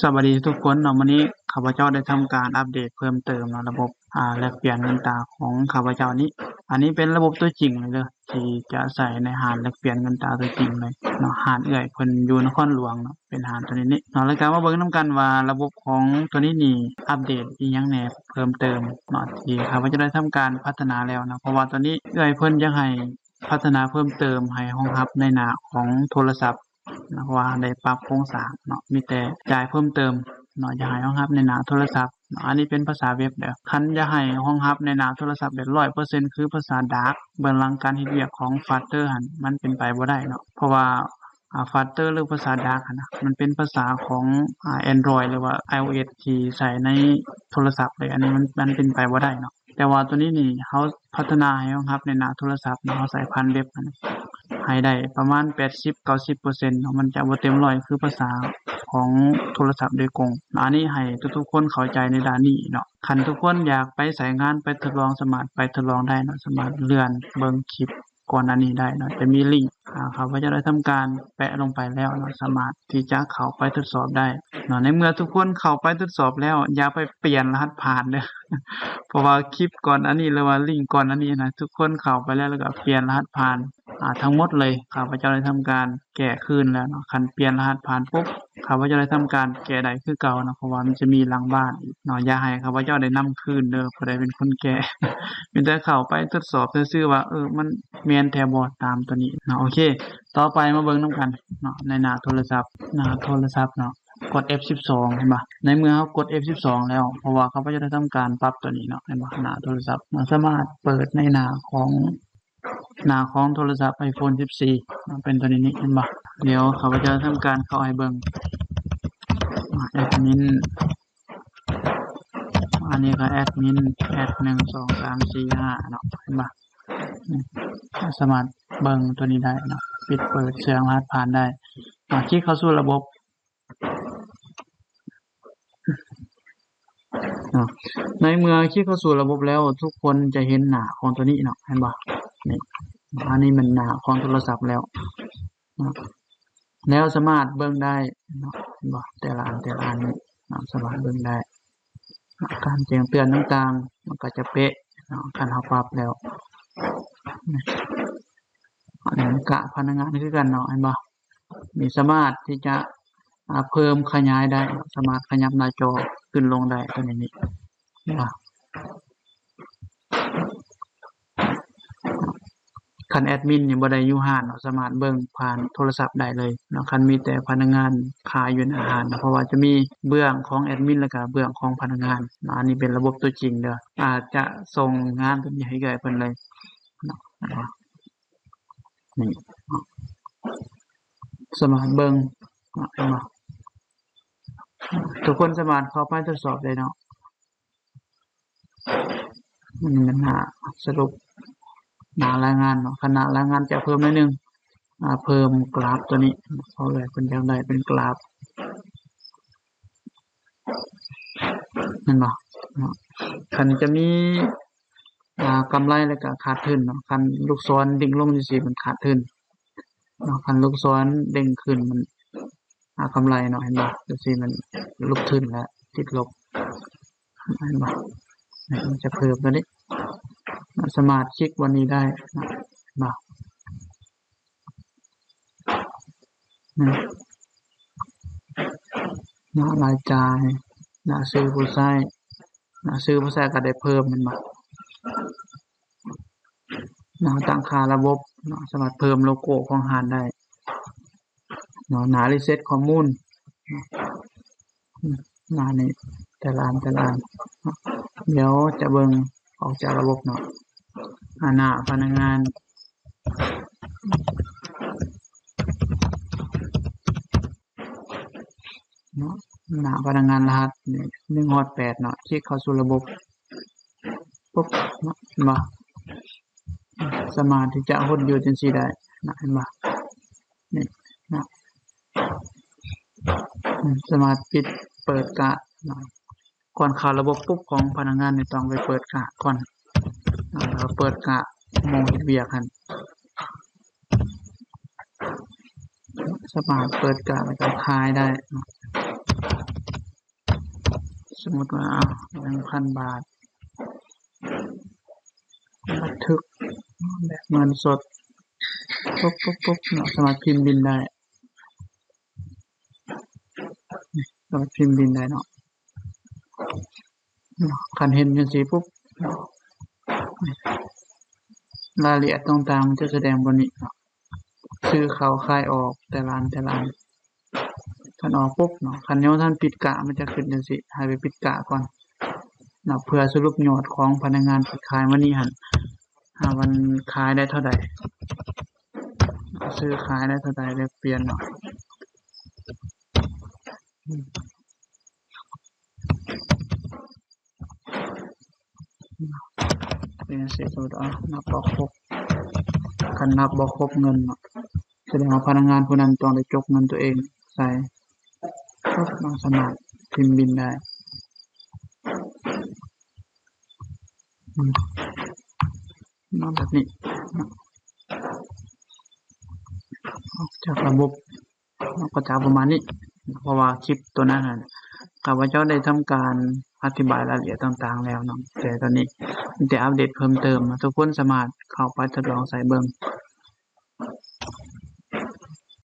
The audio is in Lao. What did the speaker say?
ສະບາຍດີທຸກຄົນເນາະ, ມື້ນີ້ຂ້າພະເຈົ້າໄດ້ທຳການອັບເດດເພີ່ມເຕີມເນາະ ລະບົບ ອ່າ ແລກປ່ຽນເງິນຕາຂອງຂ້າພະເຈົ້ານີ້. ອັນນີ້ເປັນລະບົບຕົວຈິງເລີຍເດີ ທີ່ຈະໃຊ້ໃນຮ້ານແລກປ່ຽນເງິນຕາຕົວຈິງເລີຍເນາະ, ຮ້ານເອື້ອຍເພິ່ນຢູ່ນະຄອນຫຼວງເນາະ, ເປັນຮ້ານຕົວນີ້ນີ້ເນາະ. ແລ້ວກໍມາເບິ່ງນຳກັນວ່າລະບົບຂອງຕົວນີ້ນີ້ອັບເດດອີ່ຫຍັງແດ່ເພີ່ມເຕີມເນາະ ທີ່ຂ້າພະເຈົ້າໄດ້ທຳການພັດທະນາແລ້ວເນາະ, ເພາະວ່າຕອນນີ້ເອື້ອຍເພິ່ນຢາກໃຫ້ພັດທະນາເພີ່ມເຕີມໃຫ້ຮອງຮັບໃນໜ້າຂອງໂທລະສັບ ເນາະ ເພາະວ່າໄດ້ປັບໂຄງສ້າງເນາະ, ມີແຕ່ຈ່າຍເພີ່ມເຕີມເນາະ, ຢາກໃຫ້ຮອງຮັບໃນໜ້າໂທລະສັບເນາະ. ອັນນີ້ເປັນພາສາເວັບເດີ, ຄັນຢາກໃຫ້ຮອງຮັບໃນໜ້າໂທລະສັບແບບຮ້ອຍເປີເຊັນ ຄືພາສາດາກ ເບື້ອງຫຼັງການເຮັດວຽກຂອງຟາດເຕີຫັ້ນ ມັນເປັນໄປບໍ່ໄດ້ເນາະ, ເພາະວ່າ ອ່າ ຟາດເຕີ ຫຼື ພາສາດາກຫັ້ນນະ ມັນເປັນພາສາຂອງ ອ່າ Android ຫຼືວ່າ iOS ທີ່ໃຊ້ໃນໂທລະສັບເລີຍ, ອັນນີ້ມັນ ມັນເປັນໄປບໍ່ໄດ້ເນາະ. ແຕ່ວ່າຕົວນີ້ນີ້ ເຮົາພັດທະນາໃຫ້ຮອງຮັບໃນໜ້າໂທລະສັບເນາະ, ເຮົາໃສ່ຜ່ານເວັບຫັ້ນໃຫ້ໄດ້ປະມານແປດສິບ ເກົ້າສິບເປີເຊັນເນາະ, ມັນຈະບໍ່ເຕັມຮ້ອຍຄືພາສາຂອງໂທລະສັບໂດຍກົງເນາະ. ອັນນີ້ໃຫ້ທຸກໆຄົນເຂົ້າໃຈໃນດ້ານນີ້ເນາະ. ຄັນທຸກຄົນຢາກໄປໃຊ້ງານ ໄປທົດລອງ ສາມາດໄປທົດລອງໄດ້ເນາະ, ສາມາດເລື່ອນເບິ່ງຄລິບກ່ອນໜ້ານີ້ໄດ້ເນາະ, ຈະມີລິງ ອ່າ ຂ້າພະເຈົ້າໄດ້ທຳການແປະລົງໄປແລ້ວເນາະ, ສາມາດທີ່ຈະເຂົ້າໄປທົດສອບໄດ້ເນາະ. ໃນເມື່ອທຸກຄົນເຂົ້າໄປທົດສອບແລ້ວ ຢ່າໄປປ່ຽນລະຫັດຜ່ານເດີ ເພາະວ່າຄລິບກ່ອນໜ້ານີ້ ຫຼືວ່າລິງກ່ອນໜ້ານີ້ນະ ທຸກຄົນເຂົ້າໄປແລ້ວ ແລ້ວກໍປ່ຽນລະຫັດຜ່ານ ອ່າ ທັງໝົດເລີຍ. ຂ້າພະເຈົ້າໄດ້ທຳການແກ້ຄືນແລ້ວເນາະ, ຄັນປ່ຽນລະຫັດຜ່ານປຸບ ຂ້າພະເຈົ້າໄດ້ທຳການແກ້ໄດ້ຄືເກົ່າເນາະ, ເພາະວ່າມັນຈະມີຫຼັງບ້ານອີກເນາະ. ຢ່າໃຫ້ຂ້າພະເຈົ້າໄດ້ນຳຄືນເດີ ຜູ້ໃດເປັນຄົນແກ້, ມີແຕ່ເຂົ້າໄປທົດສອບຊື່ໆວ່າ ເອີ ມັນແມ່ນແທ້ບໍ່ຕາມຕົວນີ້ເນາະ. ໂອເຄ ຕໍ່ໄປມາເບິ່ງນຳກັນເນາະ ໃນໜ້າໂທລະສັບ, ໜ້າໂທລະສັບເນາະ, ກົດ F ສິບສອງ ເຫັນບໍ່? ໃນເມື່ອເຮົາກົດ F ສິບສອງ ແລ້ວ ເພາະວ່າຂ້າພະເຈົ້າໄດ້ທຳການປັບຕົວນີ້ເນາະ, ເຫັນບໍ່? ໜ້າໂທລະສັບ ເຮົາສາມາດເປີດໃນໜ້າຂອງ ໜ້າຂອງໂທລະສັບ iPhone ສິບສີ່ເນາະ, ເປັນຕົວນີ້ນີ້ ເຫັນບໍ່? ດຽວຂ້າພະເຈົ້າທຳການເຂົ້າໃຫ້ເບິ່ງ ແອັດມິນ ອັນນີ້ກໍແອັດມິນ ແອັດ ໜຶ່ງ ສອງ ສາມ ສີ່ ຫ້າ ເນາະ, ເຫັນບໍ່? ນີ້ ສາມາດເບິ່ງຕົວນີ້ໄດ້ເນາະ, ປິດເປີດ ເຊື່ອງລະຫັດຜ່ານໄດ້. ອາ ຄລິກເຂົ້າສູ່ລະບົບ ເນາະ. ໃນເມື່ອຄລິກເຂົ້າສູ່ລະບົບແລ້ວ ທຸກຄົນຈະເຫັນໜ້າຂອງຕົວນີ້ເນາະ, ເຫັນບໍ່? ນີ້ ອັນນີ້ແມ່ນໜ້າຂອງໂທລະສັບແລ້ວເນາະ, ແລ້ວສາມາດເບິ່ງໄດ້ເນາະ, ເຫັນບໍ່? ແຕ່ລະອັນ ແຕ່ລະອັນນີ້ເນາະ, ສາມາດເບິ່ງໄດ້. ການແຈ້ງເຕືອນຕ່າງໆ ມັນກໍຈະເປະເນາະ ຄັນເຮົາປັບແລ້ວ. ອັນນີ້ກະພະນັກງານຄືກັນເນາະ, ເຫັນບໍ່? ນີ້ສາມາດທີ່ຈະ ອ່າ ເພີ່ມຂະຫຍາຍໄດ້, ສາມາດຂະຫຍັບໜ້າຈໍຂຶ້ນລົງໄດ້ຕົວນີ້ນີ້ນະ. ຄັນແອັດມິນນີ້ບໍ່ໄດ້ຢູ່ຮ້ານເນາະ, ສາມາດເບິ່ງຜ່ານໂທລະສັບໄດ້ເລີຍເນາະ, ຄັນມີແຕ່ພະນັກງານຂາຍຢູ່ໜ້າຮ້ານເນາະ, ເພາະວ່າຈະມີເບື້ອງຂອງແອັດມິນ ແລ້ວກະເບື້ອງຂອງພະນັກງານເນາະ. ອັນນີ້ເປັນລະບົບຕົວຈິງເດີ, ອາດຈະສົ່ງງານຕົວນີ້ໃຫ້ເອື້ອຍເພິ່ນເລີຍເນາະ. ນີ້ ສາມາດເບິ່ງເນາະ, ເຫັນບໍ່? ທຸກຄົນສາມາດເຂົ້າໄປທົດສອບໄດ້ເນາະ. ນີ້ແມ່ນໜ້າສະຫຼຸບ ໜ້າລາຍງານເນາະ, ຄັນໜ້າລາຍງານຈະເພີ່ມໜ້ອຍໜຶ່ງ ອ່າ ເພີ່ມກຣາຟຕົວນີ້ ເພາະວ່າເພິ່ນຢາກໄດ້ເປັນກຣາຟ ແມ່ນບໍ່ເນາະ? ຄັນຈະມີ ອ່າ ກຳໄລ ແລ້ວກະຂາດທຶນເນາະ, ຄັນລູກສອນດິ້ງລົງຈັ່ງຊີ້ ມັນຂາດທຶນເນາະ, ຄັນລູກສອນເດ້ງຂຶ້ນ ມັນ ອ່າ ກຳໄລເນາະ, ເຫັນບໍ່? ຈັ່ງຊີ້ມັນຫຼຸບທຶນແລ້ວ ຕິດລົບ ເຫັນບໍ່? ນີ້ ມັນຈະເພີ່ມຕົວນີ້, ສາມາດຄລິກວັນນີ້ໄດ້ເນາະ, ເຫັນບໍ່? ນີ້ ໜ້າລາຍຈ່າຍ, ໜ້າຊື່ຜູ້ໃຊ້, ໜ້າຊື່ຜູ້ໃຊ້ກໍໄດ້ເພີ່ມ ແມ່ນບໍ່? ໜ້າຕັ້ງຄ່າລະບົບເນາະ, ສາມາດເພີ່ມໂລໂກ້ຂອງຮ້ານໄດ້ເນາະ, ໜ້າຣີເຊັດຂໍ້ມູນເນາະ, ໜ້ານີ້ແຕ່ລະອັນ ແຕ່ລະອັນເນາະ. ດຽວຈະເບິ່ງອອກຈາກລະບົບເນາະ, ອາ ໜ້າພະນັກງານ ເນາະ, ໜ້າພະນັກງານລະຫັດນີ້ ໜຶ່ງຮອດແປດເນາະ, ຄລິກເຂົ້າສູ່ລະບົບ ປຸບເນາະ, ເຫັນບໍ່? ສາມາດທີ່ຈະຫົດຢູ່ຈັ່ງຊີ້ໄດ້ເນາະ, ເຫັນບໍ່? ນີ້ເນາະ, ອືມ ສາມາດປິດເປີດກະເນາະ. ກ່ອນເຂົ້າລະບົບປຸບຂອງພະນັກງານນີ້ ຕ້ອງໄປເປີດກະກ່ອນເນາະ, ເປີດກະໝ່ອງເຮັດວຽກຫັ້ນ ສາມາດເປີດກະແລ້ວກໍຂາຍໄດ້ເນາະ. ສົມມຸດວ່າ ເອົາ ໜຶ່ງພັນບາດ ບັນທຶກແບບເງິນສົດ ປຸບໆໆ ເນາະ ສາມາດພິມບິນໄດ້. ສາມາດພິມບິນໄດ້ເນາະ. ຄັນເຫັນຈັ່ງຊີ້ປຸບ ລາຍລະອຽດຕ່າງໆ ມັນຈະສະແດງບ່ອນນີ້ເນາະ ຊື້ເຂົ້າຂາຍອອກ ແຕ່ລະອັນ ແຕ່ລະອັນ. ຄັນອອກປຸບເນາະ ຄັນຍັງບໍ່ທັນປິດກະ ມັນຈະຂຶ້ນຈັ່ງຊີ້ ໃຫ້ໄປປິດກະກ່ອນເນາະ ເພື່ອສະຫຼຸບຍອດຂອງພະນັກງານທີ່ຂາຍມື້ນີ້ຫັ້ນ ຫາມັນຂາຍໄດ້ເທົ່າໃດ ຊື້ຂາຍໄດ້ເທົ່າໃດ ແລກປ່ຽນເນາະ. ເປັນຈັ່ງຊີ້ ສົມມຸດເອົາ ນັບບໍ່ຄົບ ຄັນນັບບໍ່ຄົບເງິນເນາະ ສະແດງວ່າພະນັກງານຜູ້ນັ້ນຕ້ອງໄດ້ຈົກເງິນຕົວເອງໃສ່ ເຮົາສາມາດພິມບິນໄດ້. ອືມ ມາແບບນີ້ເນາະ ອອກຈາກລະບົບ ເນາະ ກໍຈະປະມານນີ້ ເພາະວ່າຄລິບຕົວນັ້ນຫັ້ນ ຂ້າພະເຈົ້າໄດ້ທຳການອະທິບາຍລາຍລະອຽດຕ່າງໆແລ້ວເນາະ ແຕ່ຕອນນີ້ມີແຕ່ອັບເດດເພີ່ມເຕີມເນາະ. ທຸກຄົນສາມາດເຂົ້າໄປທົດລອງໃຊ້ເບິ່ງ